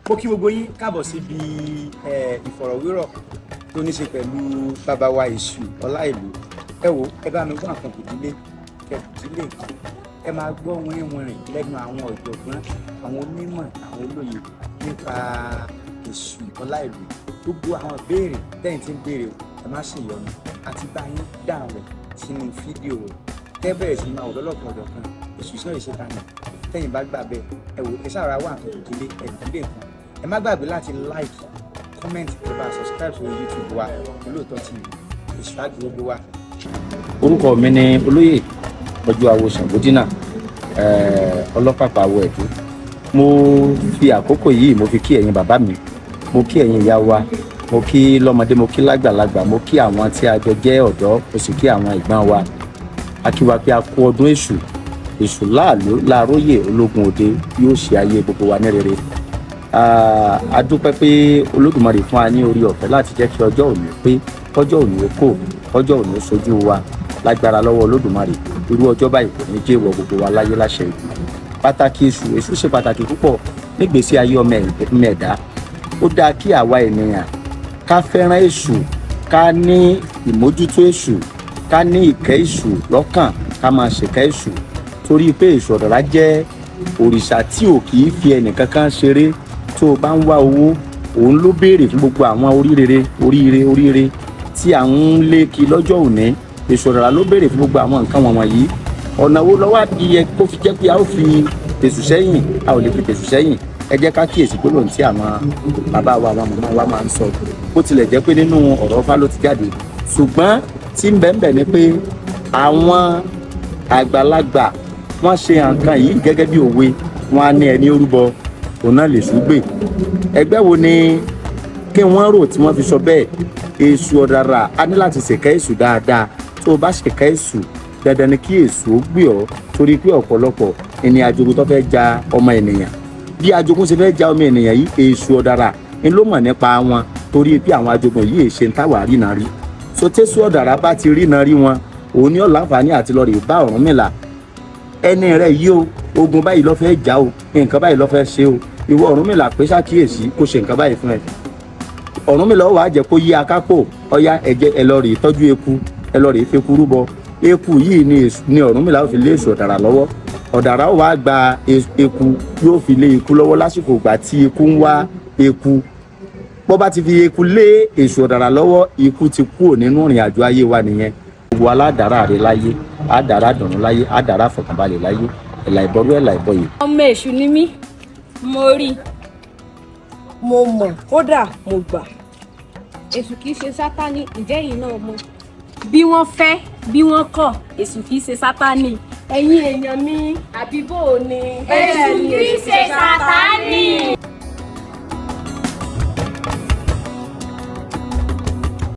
Mo kí gbogbo yín káàbọ̀ síbi ìfọ̀rọ̀wérọ̀ tó ní ṣe pẹ̀lú bàbá wa Èṣù Ọláìlú. Ẹ wo, ẹ bá mi wá nǹkan fìdílé, kẹ fìdílé nǹkan, ẹ máa gbọ́ wìrìwìrì lẹ́nu àwọn ọ̀jọ̀gbọ́n, àwọn onímọ̀, àwọn olóye nípa Èṣù Ọláìlú. Gbogbo àwọn ìbéèrè tẹ́yìn tí ń béèrè o, ẹ má ṣe ìyọnu, àti bá yín dáhùn rẹ̀ sínú fídíò rẹ̀ tẹ́ bẹ̀rẹ̀ sí máa wò lọ́lọ́kan ọ̀dọ̀kan. Èṣù náà ṣe tani tẹ́yìn bá gbà bẹ́ẹ̀. Ẹ wò, ẹ ṣàrà wà nǹkan fìdílé, ẹ fìdílé nǹkan. Ẹ má gbàgbé láti like, comment, ẹ bá subscribe sórí YouTube wa, Olóòótọ́ TV. Èṣù á gbé gbogbo wa. Orúkọ mi ni Olóyè Ọjọ́ Awo Ṣàngódínà, Ọlọ́pàpà Awo Ẹ̀dú. Mo fi àkókò yìí, mo fi kí ẹ̀yin bàbá mi, mo kí ẹ̀yin ìyá wa, mo kí lọ́mọdé, mo kí lágbàlagbà, mo kí àwọn tí a jọ jẹ́ ọ̀dọ́, mo sì kí àwọn ẹ̀gbọ́n wa. A kí wa pé a kú ọdún Èṣù. Èṣù láàlú láàróyè ológun òde yóò ṣe ayé gbogbo wa ní rere. A dúpẹ́ pé Olódùmarè fún wa ní orí ọ̀fẹ́ láti jẹ́ kí ọjọ́ òní pé, ọjọ́ òní ó kò, ọjọ́ òní ó sojú wa. Lágbára lọ́wọ́ Olódùmarè, irú ọjọ́ báyìí kò ní jẹ́ ìwọ gbogbo wa láyé láṣẹ ìlú. Pàtàkì Èṣù. Èṣù ṣe pàtàkì púpọ̀ nígbèésí ayé ọmọ ẹ̀dá. Ó dáa kí àwa ènìyàn ká fẹ́ràn Èṣù, ká ní ìmójútó Èṣù, ká ní ìkẹ́ Èṣù lọ́kàn, ká máa ṣèkẹ́ Èṣù, torí pé Èṣù Ọ̀dàrà jẹ́ òrìṣà tí ò kì í fi ẹnìkankan ṣeré. Tó o bá ń wá owó, òun ló béèrè fún gbogbo àwọn oríire, oríire, oríire tí à ń lé kí lọ́jọ́ òní. Èṣù Ọ̀dàrà ló béèrè fún gbogbo àwọn nǹkan wọ̀nyí. Ọ̀nà wo lọ́wọ́ yẹ kó fi jẹ́ pé a ó fi tèṣù sẹ́yìn? A ò lè fi tèṣù sẹ́yìn. Ẹ jẹ́ ká kíyèsí gbólóhùn tí àwọn bàbá wa, àwọn màmá wa máa ń sọ. Bó tilẹ̀ jẹ́ pé nínú ọ̀rọ̀ Ifá ló ti jáde, ṣùgbọ́n tí ń bẹ́ẹ̀ bẹ́ẹ̀ ni pé àwọn àgbàlagbà wọ́n ṣe nǹkan yìí gẹ́gẹ́ bí òwe. Wọn á ní ẹni orúbọ òun náà lè ṣùgbè. Ẹgbẹ́ wo ni kí wọ́n rò tí wọ́n fi sọ bẹ́ẹ̀? Èṣù Ọ̀dàrà, a ní láti ṣèkẹ́ Èṣù dáadáa. Tó o bá ṣèkẹ́ Èṣù, dandan ni kí Èṣù ó gbé ọ, torí pé ọ̀pọ̀lọpọ̀ ẹni ajogun tó fẹ́ ja ọmọ ènìyàn. Bí ajogun ṣe fẹ́ ja ọmọ ènìyàn yìí, Èṣù Ọ̀dàrà ni ló mọ̀ nípa wọn, torí pé àwọn ajogun yìí ṣe ń táwà rí náà rí. So tẹ́sù Ọ̀dàrà bá ti rí náà rí wọn, òun ní ó láǹfààní àti lọ rè bá Ọ̀rúnmìlà. Ẹni rẹ̀ yìí o, ogun báyìí ló fẹ́ jà o, nǹkan báyìí ló fẹ́ ṣe o. Ìwọ Ọ̀rúnmìlà, pé ṣàkíyèsí kó ṣe nǹkan báyìí fún ẹ. Ọ̀rúnmìlà ó wàá jẹ́ kó yí akápò ọ̀yá ẹ̀jẹ̀, ẹ lọ rè tọ́jú eku, ẹ lọ rè feku rúbọ. Eku yìí ni Ọ̀rúnmìlà ó fi lé Èṣù Ọ̀dàrà lọ́wọ́. Ọ̀dàrà ó wàá gba eku, yóò fi lé eku lọ́wọ́ lásìkò ìgbà tí eku ń wá eku. Bó bá ti fi eku lé Èṣù Ọ̀dàrà lọ́wọ́, ikú ti kúrò nínú ìrìn àjò ayé wa nìyẹn. Gbogbo aládàára rẹ láyé, àdàrà dùnú láyé, àdàrà fọkànbalẹ̀ láyé. Ẹ̀là ìbọrú, ẹ̀là ìbọyè. Ọmọ Èṣù ni mí, mo rí. Mo mọ̀, kódà mo gbà. Èṣù kìí ṣe Sátánì, ǹjẹ́ ẹ̀yin náà mọ̀? Bí wọ́n fẹ́, bí wọ́n kọ̀, Èṣù kìí ṣe Sátánì. Ẹ̀yin èèyàn mi, àbí bò ó ni? Èṣù kìí ṣe Sátánì.